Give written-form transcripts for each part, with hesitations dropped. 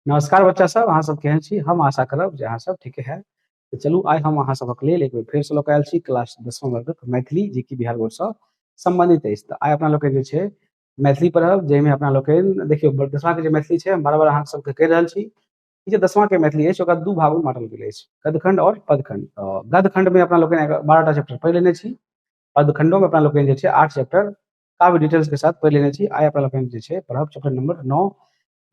नमस्कार बच्चा सब, अहाँ सब केहन छी? हम आशा करब जे अहाँ सब ठीके है। तऽ चलू आइ हम अहाँ सबक लेल एक बेर फेरसँ लऽ कऽ आयल छी क्लास 10वां वर्गक मैथिली, जे कि बिहार बोर्डसँ सम्बन्धित अछि। तऽ आइ अपना लोकनि जे छै मैथिली पढ़ब, जाहिमे अपना लोकनि देखियौ 10वांके जे मैथिली छै, हम बार बार अहाँ सबके कहि रहल छी कि जे 10वांके मैथिली अछि ओकरा दू भागमे बाँटल गेल अछि, गद्यखंड आओर पदखंड। तऽ गद्यखंडमे अपना लोकनि 12टा चैप्टर पढ़ि लेने छी, पदखंडोमे अपना लोकनि जे छै 8 चैप्टर काफी डिटेल्स के साथ पढ़ि लेने छी। आइ अपना लोकनि जे छै पढ़ब चैप्टर नंबर 9,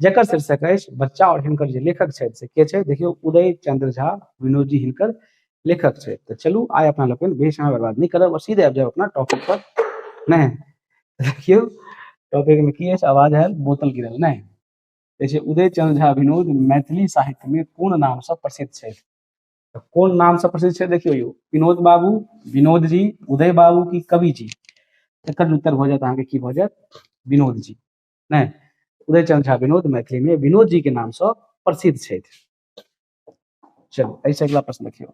जकर शीर्षक अछि बच्चा, और हिनकर जे लेखक छथि से के छै, देखियौ उदय चंद्र झा विनोद जी हिनकर लेखक छथि। तऽ चलू आइ अपना लोकनि बेसी समय बर्बाद नहि करब और सीधे आबि जायब अपना टॉपिक पर। नहि देखियौ टॉपिक में की अछि, आवाज आयल बोतल गिरल। नहि देखियौ उदय चंद्र झा विनोद मैथिली साहित्य में कोन नाम से प्रसिद्ध छथि? तऽ कोन नाम से प्रसिद्ध छै? देखियौ यौ विनोद बाबू, विनोद जी, उदय बाबू की कवि जी? एकर उत्तर भऽ जायत अहाँके की भऽ जायत, विनोद जी। नहि, उदय चंद्र झा विनोद मैथिली में विनोद जी के नाम से प्रसिद्ध छथि। चलू एहिसँ अगिला प्रश्न देखियौ।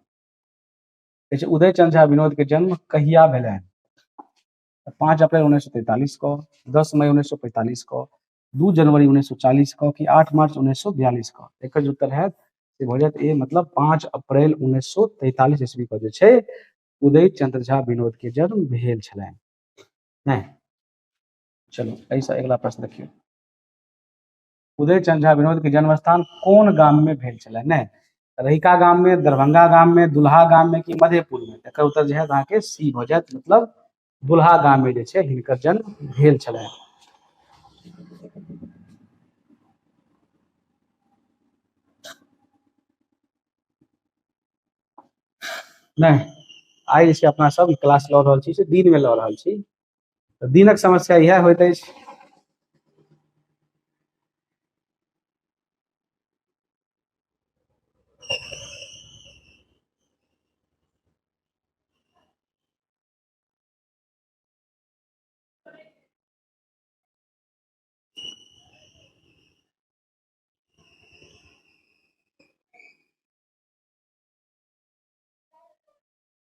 कहै छै उदय चंद्र झा विनोद के जन्म कहिया भेलनि? 5 अप्रैल 1943 को, 10 मई 1945 को, 2 जनवरी 1940 को कि 8 मार्च 1942 को? एकर जे उत्तर हैत से भऽ जायत ए, मतलब 5 अप्रैल 1943 ईस्वी को जे छै उदय चंद्र झा विनोद के जन्म भेल छलनि। नहि चलू एहिसँ अगिला प्रश्न देखियौ। उदय चंद्र झा विनोद के जन्म स्थान कोन गाम में भेल छलनि? नहि, रहिका गाम में, दरभंगा गाम में, दुल्हा गाम में कि मधेपुर में? एकर उत्तर जे हैत अहाँके सी भऽ जायत, मतलब दुल्हा गाम में जे छै हिनकर जन्म भेल छलनि। नहि आइ जे छै अपना सब ई क्लास लऽ रहल छी से दिन में लऽ रहल छी, तऽ दिनक समस्या इएह होइत अछि।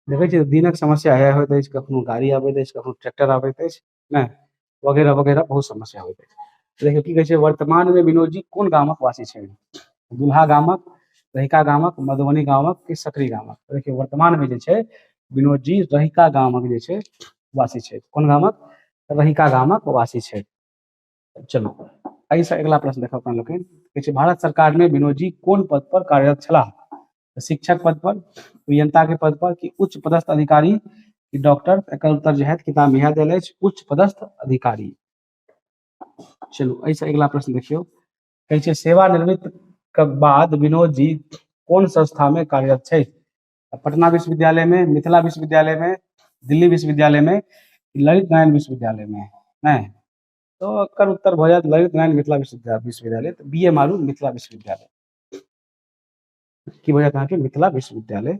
देखै छियै दिनक समस्या इएह होइत अछि, कखनो गाड़ी आबैत अछि, कखनो ट्रैक्टर आबैत अछि, नहि वगैरह वगैरह बहुत समस्या होइत अछि। देखियौ की कहै छै, वर्तमान में विनोद जी कोन गामक वासी छथि? दुल्हा गामक, रहिका गामक, मधुबनी गामक कि सकरी गामक? देखियौ वर्तमान में जे छै विनोद जी रहिका गामक जे छै वासी छथि। कोन गामक? रहिका गामक वासी छथि। चलू एहिसँ अगिला प्रश्न देखब अपना लोकनि। कहै छै भारत सरकार में विनोद जी कोन पद पर कार्यरत छलाह? शिक्षक पद पर, अभियंता के पद पर कि उच्च पदस्थ अधिकारी कि डॉक्टर? एकर उत्तर जे हैत किताब में इएह देल अछि, उच्च पदस्थ अधिकारी। चलू एहिसँ अगिला प्रश्न देखियौ। कहै छै सेवानिवृत्त के बाद विनोद जी कोन संस्था में कार्यरत छथि? पटना विश्वविद्यालय में, मिथिला विश्वविद्यालय में, दिल्ली विश्वविद्यालय में, ललित नारायण विश्वविद्यालय में? नहि, तो एकर उत्तर भऽ जायत ललित नारायण मिथिला विश्वविद्यालय। तऽ बी ए मारू मिथिला विश्वविद्यालय। की भऽ जायत अहाँके मिथिला विश्वविद्यालय।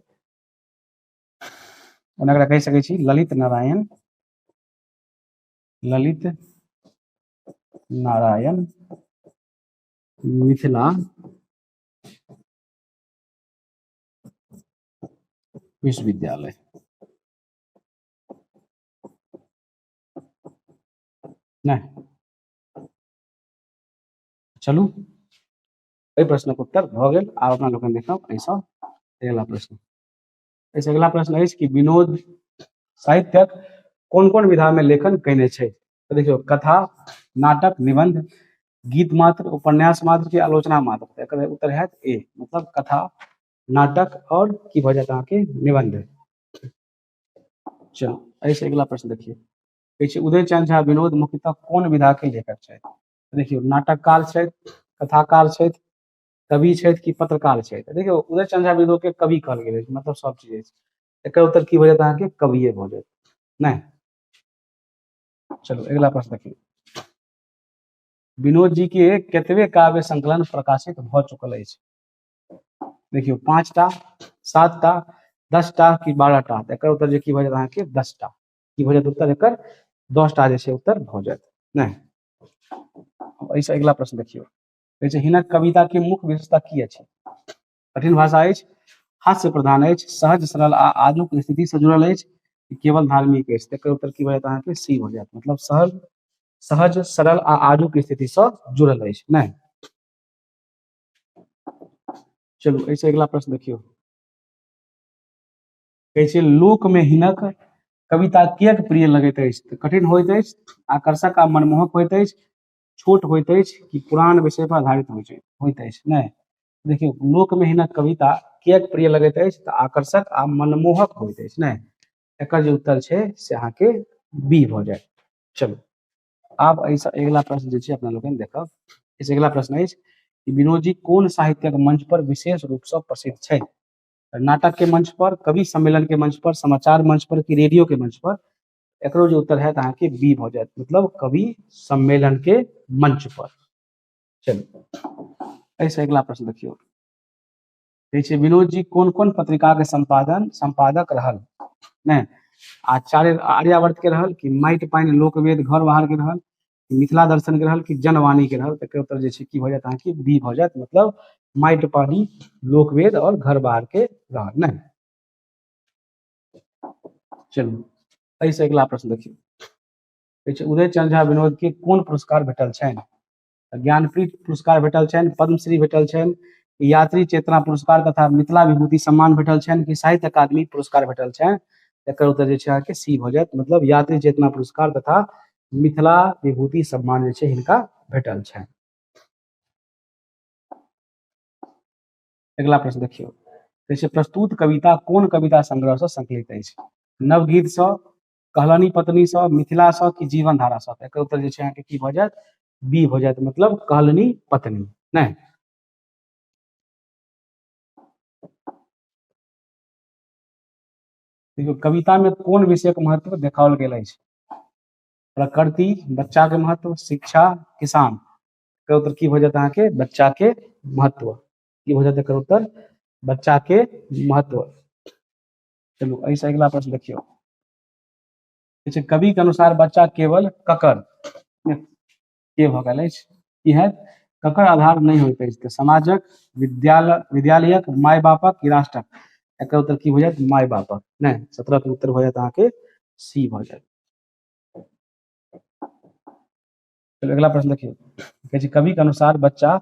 ओना एकरा कहि सकै छी ललित नारायण, ललित नारायण मिथिला विश्वविद्यालय। नहि चलू एहि प्रश्नक उत्तर भऽ गेल। आब अपना लोकनि देखब एहिसँ अगिला प्रश्न। एहिसँ अगिला प्रश्न अछि कि विनोद साहित्यक कोन कोन विधामे लेखन कयने छै? तऽ देखियौ कथा, नाटक, निबंध, गीत मात्र, उपन्यास मात्र कि आलोचना मात्र? तऽ एकर उत्तर हैत ए, मतलब कथा, नाटक और की भऽ जायत अहाँके निबंध। चलू एहिसँ अगिला प्रश्न देखियौ। कहै छै उदय चंद्र झा विनोद मुख्यतः कोन विधा के लेखक छथि? देखियौ नाटककार छथि, कथाकार छथि, कवि छथि कि पत्रकार छथि? देखियौ उदय चंद्र झा विनोद के कवि कहल गेल अछि, मतलब सब चीज अछि। एकर उत्तर की भऽ जायत अहाँके? कविये भऽ जायत। नहि चलू अगिला प्रश्न देखियौ। विनोद जी के कतबे काव्य संकलन प्रकाशित भऽ चुकल अछि? देखियौ 5टा, 7टा, 10टा कि 12टा? तऽ एकर उत्तर जे की भऽ जायत अहाँके 10टा। की भऽ जायत उत्तर एकर? 10टा जे छै उत्तर भऽ जायत। नहि एहिसँ अगिला प्रश्न देखियौ। कहै छै हिनक कविता के मुख्य विशेषता की अछि? कठिन भाषा अछि, हास्य प्रधान अछि, सहज सरल आ आजुक स्थिति से जुड़ल अछि, केवल धार्मिक अछि? एकर उत्तर की भऽ जायत अहाँके? सी भऽ जायत, मतलब सहज सरल आ आजुक स्थिति से जुड़ल अछि। नहि चलू एहिसँ अगिला प्रश्न देखियौ। कहै छै लोक में हिनक कविता किएक प्रिय लगैत अछि? तऽ कठिन होइत अछि, आकर्षक आ मनमोहक होइत अछि, छोट होइत अछि कि पुरान विषय पर आधारित होइत अछि? नहि, देखियौ लोक में हिनक कविता किएक प्रिय लगैत अछि? तऽ आकर्षक आ मनमोहक होइत अछि। नहि, एकर जे उत्तर छै से अहाँके बी भऽ जायत। चलू आब एहिसँ अगिला प्रश्न जे छै अपना लोकनि देखब। एहिसँ अगिला प्रश्न अछि कि विनोद जी कोन साहित्यक मंच पर विशेष रूपसँ प्रसिद्ध छथि? नाटक के मंच पर, कवि सम्मेलन के मंच पर, समाचार मंच पर कि रेडियो के मंच पर? एकरो जे उत्तर हैत अहाँके बी भऽ जायत, मतलब कवि सम्मेलन के मंच पर। चलू एहिसँ अगिला प्रश्न देखियौ। कहै छै विनोद जी कोन कोन पत्रिका के संपादक रहल? नहि, आचार्य आर्यावर्त के रहल कि माटि पानि लोकवेद घर बाहर के रहल, मिथिला दर्शन के रहल कि जनवाणी के रहल? तकर उत्तर जे छै की भऽ जायत अहाँके बी भऽ जायत, मतलब माटि पानि लोकवेद और घर बाहर के रहल। नहि, चलू एहिसँ अगिला प्रश्न देखियौ। कहै छै उदय चंद्र झा विनोद के कोन पुरस्कार भेटल छनि? ज्ञानपीठ पुरस्कार भेटल छनि, पद्मश्री भेटल छनि, यात्री चेतना पुरस्कार तथा मिथिला विभूति सम्मान भेटल छनि कि साहित्य अकादमी पुरस्कार भेटल छनि? एकर उत्तर जे छै अहाँके सी भऽ जायत, मतलब यात्री चेतना पुरस्कार तथा मिथिला विभूति सम्मान जे छै हिनका भेटल छनि। अगिला प्रश्न देखियौ। कहै छै प्रस्तुत कविता कोन कविता संग्रह सँ संकलित अछि? नवगीत सँ, कहलनी पत्नी सँ, मिथिला सँ कि जीवन धारा सँ? एकर उत्तर जे छै अहाँके की भऽ जायत? बी भऽ जायत, मतलब कहलनी पत्नी। नहि, देखियौ कविता में कोन विषय के महत्व देखाओल गेल अछि? प्रकृति, बच्चा के महत्व, शिक्षा, किसान। एकर उत्तर की भऽ जायत अहाँके? बच्चा के महत्व। की भऽ जायत एकर उत्तर? बच्चा के महत्व। चलू एहिसँ अगिला प्रश्न देखियौ। छै कवि के अनुसार बच्चा केवल ककर के भऽ गेल अछि? की हैत? ककर आधार नहि होइत अछि? तऽ समाजक, विद्यालयक, माय बापक कि राष्ट्रक? एकर उत्तर की भऽ जायत? माय बापक। नहि, 17 के उत्तर भऽ जायत अहाँके सी भऽ जायत। चलू अगिला प्रश्न देखियौ। कहै छै कवि के अनुसार बच्चा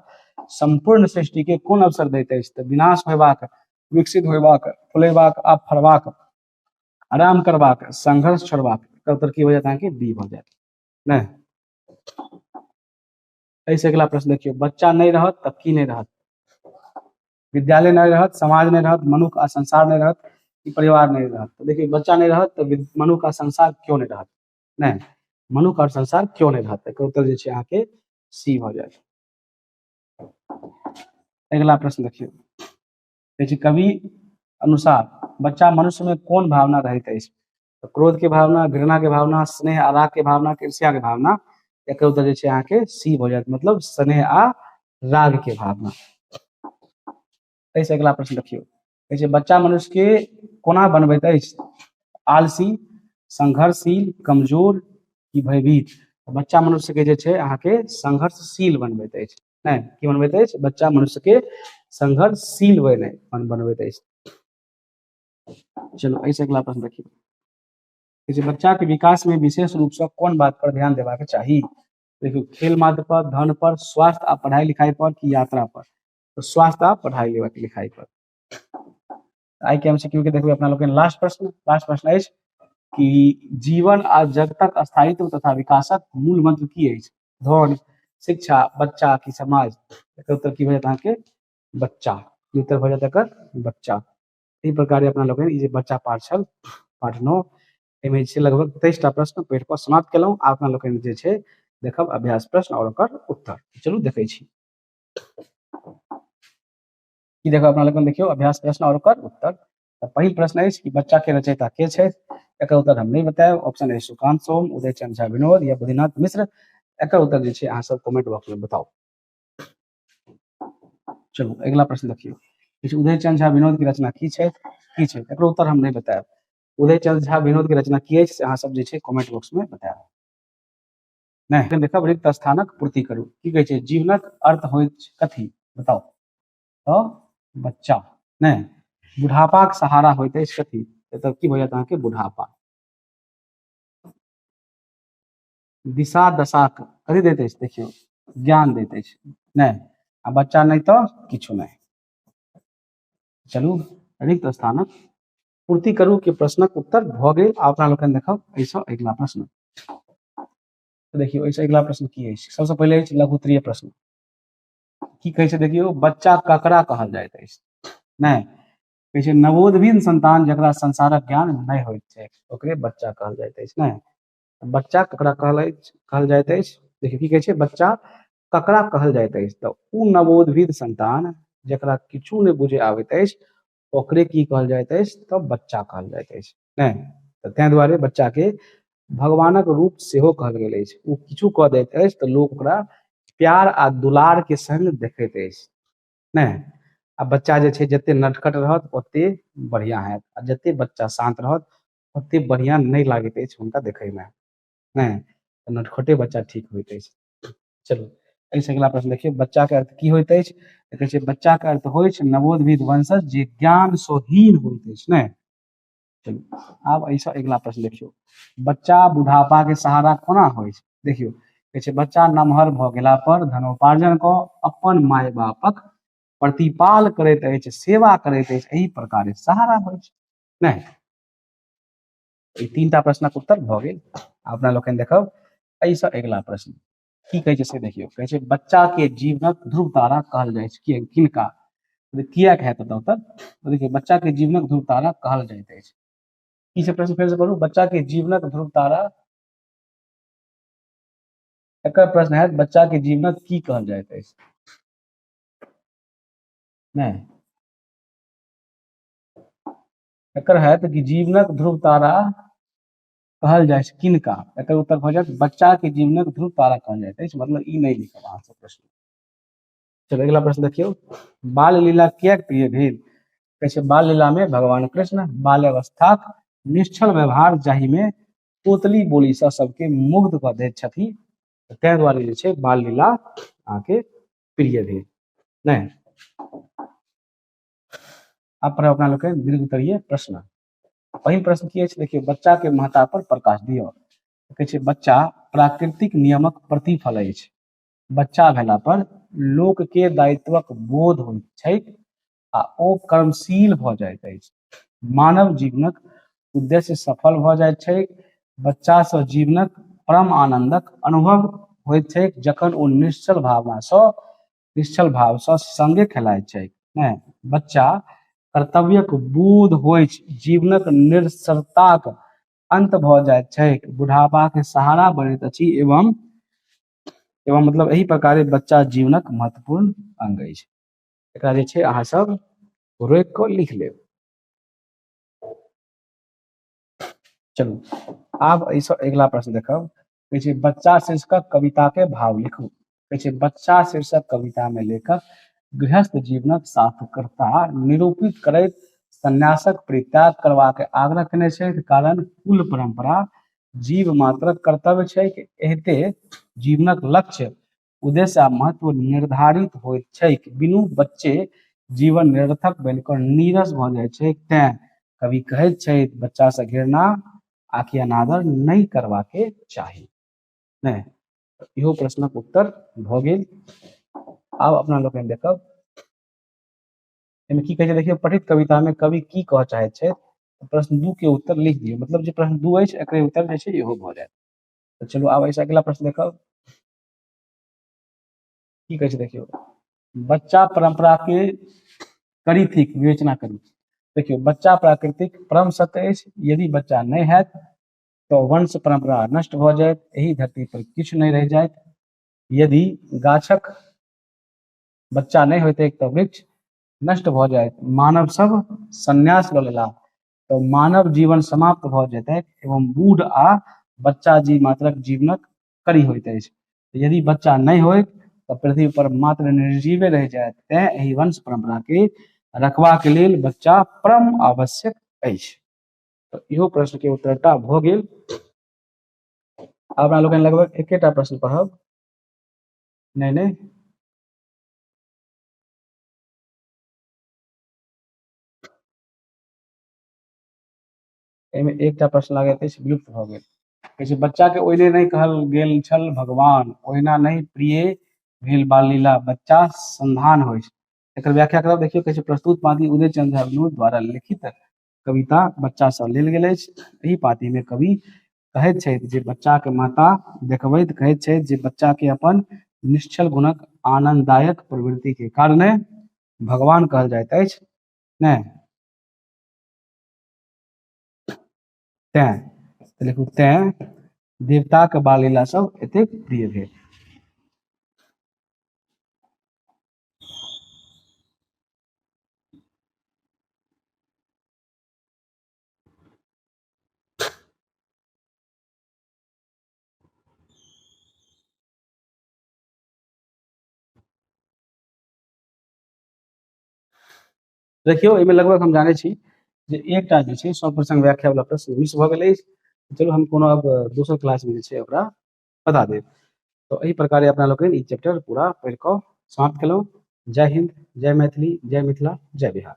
संपूर्ण सृष्टि के कोन अवसर दैत अछि? तऽ विनाश होयबाक, विकसित होयबाक, फुलेबाक आ फड़बाक, आराम करबाक, संघर्ष छोड़बाक। एकर उत्तर की भऽ जायत अहाँके? बी भऽ जायत। नहि, एहिसँ अगिला प्रश्न देखियौ। बच्चा नहि रहत तऽ की नहि रहत? विद्यालय नहि रहत, समाज नहि रहत, मनुख आ संसार नहि रहत कि परिवार नहि रहत? तऽ देखियौ बच्चा नहि रहत तऽ मनुख आ संसार क्यों नहि रहत? नहि, मनुख और संसार क्यों नहि रहत। एकर उत्तर जे छै अहाँके सी भऽ जायत। अगिला प्रश्न देखियौ। कहै छै कवि अनुसार बच्चा मनुष्य में कोन भावना रहैत अछि? तऽ क्रोध के भावना, घृणा के भावना, स्नेह आ राग के भावना, ईर्ष्या के भावना। एकर उत्तर जे छै अहाँके सी भऽ जायत, मतलब स्नेह आ राग के भावना। एहिसँ अगिला प्रश्न देखियौ। कहै छै बच्चा मनुष्य के कोना बनबैत अछि? आलसी, संघर्षशील, कमजोर कि भयभीत? बच्चा मनुष्य के जे छै अहाँके संघर्षशील बनबैत अछि। नहि, की बनबैत अछि? बच्चा मनुष्य के संघर्षशील बनबैत अछि। चलू एहिसँ अगिला प्रश्न देखियौ। कहै छै बच्चा के विकास में विशेष रूप से कोन बात पर ध्यान देबाक चाही? देखियौ खेल मात्र पर, धन पर, स्वास्थ्य आ पढ़ाई लिखाई पर कि यात्रा पर? तऽ स्वास्थ्य आ पढ़ाई लिखाई पर। आइ के एमसीक्यू के देखबै अपना लोकनि लास्ट प्रश्न। लास्ट प्रश्न अछि कि जीवन आ जगतक स्थायित्व तथा विकासक मूल मंत्र की अछि? धन, शिक्षा, बच्चा कि समाज? एकर उत्तर की भऽ जायत अहाँके? बच्चा। उत्तर भऽ जायत एकर बच्चा। एहि प्रकारे अपना लोकनि ई जे बच्चा पाठ छल, पाठ 9, एहिमे जे छै लगभग 23 टा प्रश्न पढ़ि कऽ समाप्त केलहुँ। आ अपना लोकनि जे छै देखब अभ्यास प्रश्न और ओकर उत्तर। चलू देखै छी की देखब अपना लोकनि। देखियौ अभ्यास प्रश्न और ओकर उत्तर। तऽ पहिल प्रश्न अछि कि बच्चा के रचयिता के छथि? एकर उत्तर हम नहि बतायब। ऑप्शन अछि सुकांत सोम, उदय चंद्र झा विनोद या बुद्धिनाथ मिश्र। एकर उत्तर जे छै अहाँ सब कमेंट बॉक्स में बताउ। चलू अगिला प्रश्न देखियौ। उदय चंद्र झा विनोद के रचना की छै? की छै? एकरो उत्तर हम नहि बतायब। उदय चंद्र झा विनोद के रचना की अछि से अहाँ सब जे छै कमेंट बॉक्स में बतायब। नहि, देखब रिक्त स्थानक पूर्ति करू। की कहै छै? जीवनक अर्थ होइत कथी? बताउ। तऽ बच्चा। नहि, बुढ़ापाक सहारा होइत अछि कथी? तऽ की भऽ जायत अहाँके? बुढ़ापा। दिशा दशाक कथी दैत अछि? देखियौ ज्ञान दैत अछि। नहि, आ बच्चा नहि तऽ किछु नहि। चलू रिक्त स्थानक पूर्ति करू के प्रश्नक उत्तर भऽ गेल। अपना लोकनि देखब एहिसँ अगिला प्रश्न। देखियौ एहिसँ अगिला प्रश्न की अछि। सबसँ पहिले अछि लघुत्तरीय प्रश्न। की कहै छै देखियौ, बच्चा ककरा कहल जाइत अछि? नहि कहै छै नवोद्भिन्न संतान जकरा संसारक ज्ञान नहि होइत छै ओकरे बच्चा कहल जाइत अछि। नहि, बच्चा ककरा कहल जाइत अछि? देखियौ की कहै छै, बच्चा ककरा कहल जाइत अछि? तऽ ओ नवोद्भिद संतान जकरा किछु नहि बुझे आबैत अछि ओकरे की कहल जाइत अछि? तऽ बच्चा कहल जाइत अछि। नहि, तऽ ताहि दुआरे बच्चा के भगवानक रूप सेहो कहल गेल अछि। ओ किछु कऽ दैत अछि तऽ लोक ओकरा प्यार आ दुलार के संग देखैत अछि। नहि, आ बच्चा जे छै जते नटखट रहत ओते बढ़िआँ हैत, आ जते बच्चा शान्त रहत ओते बढ़िआँ नहि लागैत अछि हुनका देखैमे। नहि, तऽ नटखटे बच्चा ठीक होइत अछि। चलू एहिसँ अगिला प्रश्न देखियौ, बच्चा के अर्थ की होइत अछि? देखै छियै बच्चा के अर्थ होइ छै नवोद्भिद वंशज जे ज्ञान सँ हीन होइत अछि। नहि, चलू आब एहिसँ अगिला प्रश्न देखियौ, बच्चा बुढ़ापा के सहारा कोना होइ छै? देखियौ कहै छै बच्चा नमहर भऽ गेला पर धनोपार्जन कऽ अपन माय बापक प्रतिपाल करैत अछि, सेवा करैत अछि, एहि प्रकारे सहारा होइ छै। नहि, ई तीनटा प्रश्नक उत्तर भऽ गेल। अपना लोकनि देखब एहिसँ अगिला प्रश्न की कहै छै से देखियौ। कहै छै बच्चा के जीवनक ध्रुव तारा कहल जाइ छै किनका? किएक हैत उत्तर? देखियौ बच्चा के जीवनक ध्रुव तारा कहल जाइत अछि। की छै प्रश्न फेर से पढ़ू, बच्चा के जीवनक ध्रुव तारा, एकर प्रश्न हैत बच्चा के जीवनक की कहल जाइत अछि? नहि, एकर हैत कि जीवनक ध्रुव तारा कहल जाइ छै किनका? एकर उत्तर भऽ जायत बच्चा के जीवनक ध्रुव तारा कहल जाइत अछि। मतलब ई नहि लिखब अहाँ सब प्रश्न। चलो अगिला प्रश्न देखियौ, बाल लीला किएक प्रिय भेल? कहै छै बाल लीला में भगवान कृष्ण बाल्यावस्थाक निश्चल व्यवहार जाहि में तोतली बोली सँ सबके मुग्ध कऽ दैत छथि, ताहि दुआरे जे छै बाल लीला अहाँके प्रिय भेल। नहि, आब पढ़ब अपना लोकनि दीर्घ उत्तरीय प्रश्न। पहिल प्रश्न की अछि? देखियौ बच्चा के महत्ता पर प्रकाश दियौ। कहै छै बच्चा प्राकृतिक नियमक प्रतिफल अछि। बच्चा भेला पर लोक के दायित्वक बोध होइत छैक आ ओ कर्मशील भऽ जाइत अछि। मानव जीवनक उद्देश्य सफल भऽ जाइत छैक। बच्चा सँ जीवनक परम आनंदक अनुभव होइत छैक जखन ओ निश्चल भावना सँ निश्चल भाव सँ संगे खेलाइत छैक। नहि, बच्चा कर्तव्यक बोध होइछ, जीवनक निरसरताक अंत भऽ जाइत छैक, बुढ़ापा के सहारा बनैत अछि एवं एवं मतलब एहि प्रकारे बच्चा जीवनक महत्वपूर्ण अंग अछि। एकरा जे छै अहाँ सब रोकि कऽ लिख लेब। चलू आब एहिसँ अगिला प्रश्न देखब। कहै छै बच्चा शीर्षकक कविता के भाव लिखू। कहै छै बच्चा शीर्षक कविता में लेखक गृहस्थ जीवनक सार्थकता निरूपित करैत संन्यासक परित्याग करबाक आग्रह केने छथि, कारण कुल परंपरा जीव मात्रक कर्तव्य छैक। एहते जीवनक लक्ष्य, उद्देश्य आ महत्व निर्धारित होइत छैक। बिनु बच्चे जीवन निरर्थक बनिकऽ नीरस भऽ जाइत छैक। तें कवि कहैत छथि बच्चा से घृणा आकि अनादर नहि करबाके चाही। नहि, इहो प्रश्नक उत्तर भऽ गेल। आब अपना लोकनि देखब एहिमे की कहै छै। देखियौ पठित कविता में कवि की कहऽ चाहैत छथि? प्रश्न 2 के उत्तर लिख दियौ। मतलब जे प्रश्न 2 अछि एकरे उत्तर जे छै इहो भऽ जायत। तऽ चलू आब एहिसँ अगिला प्रश्न देखब की कहै छै। देखियौ बच्चा परंपरा के कड़ी थिक, विवेचना करू। देखियौ बच्चा प्राकृतिक परम सत्य अछि। यदि बच्चा नहि हैत तऽ वंश परंपरा नष्ट भऽ जायत, एहि धरती पर किछु नहि रहि जायत। यदि गाछक बच्चा नहि होइतैक तऽ वृक्ष नष्ट भऽ जायत। मानव सब संन्यास लऽ लेला तऽ मानव जीवन समाप्त भऽ जेतैक एवं बूढ़ आ बच्चा जी मात्रक जीवनक कड़ी होइत अछि। यदि बच्चा नहि होइत तऽ पृथ्वी पर मात्र निर्जीवे रहि जायत। तें एहि वंश परंपरा के रखबाक लेल बच्चा परम आवश्यक अछि। तऽ इहो प्रश्न के उत्तरटा भऽ गेल। आब अपना लोकनि लगभग एकेटा प्रश्न पढ़ब। नहि नहि, एहिमे एकटा प्रश्न लागैत अछि विलुप्त भऽ गेल। कहै छै बच्चा के ओहिने नहि कहल गेल छल भगवान, ओहिना नहि प्रिय भेल बाल लीला, बच्चा संधान होइ छै। एकर व्याख्या करब। देखियौ कहै छै प्रस्तुत पाँति उदय चंद्र झा विनोद द्वारा लिखित कविता बच्चा सँ लेल गेल अछि। एहि पाँति मे कवि कहैत छथि जे बच्चा के माता देखबैत कहैत छथि जे बच्चा के अपन निश्चल गुणक आनंददायक प्रवृत्ति के कारणे भगवान कहल जाइत अछि ने, तें लिखू तें देवताक बाल लीला सब एतेक प्रिय भेल। देखियौ एहिमे लगभग हम जानै छी जे एकटा जे छै सब प्रसंग व्याख्या वाला प्रश्न मिस भऽ गेल अछि। चलू हम कोनो आब दोसर क्लास में जे छै ओकरा बता देब। तऽ एहि प्रकारे अपना लोकनि ई चैप्टर पूरा पढ़ि कऽ समाप्त केलहुँ। जय हिंद, जय मैथिली, जय मिथिला, जय बिहार।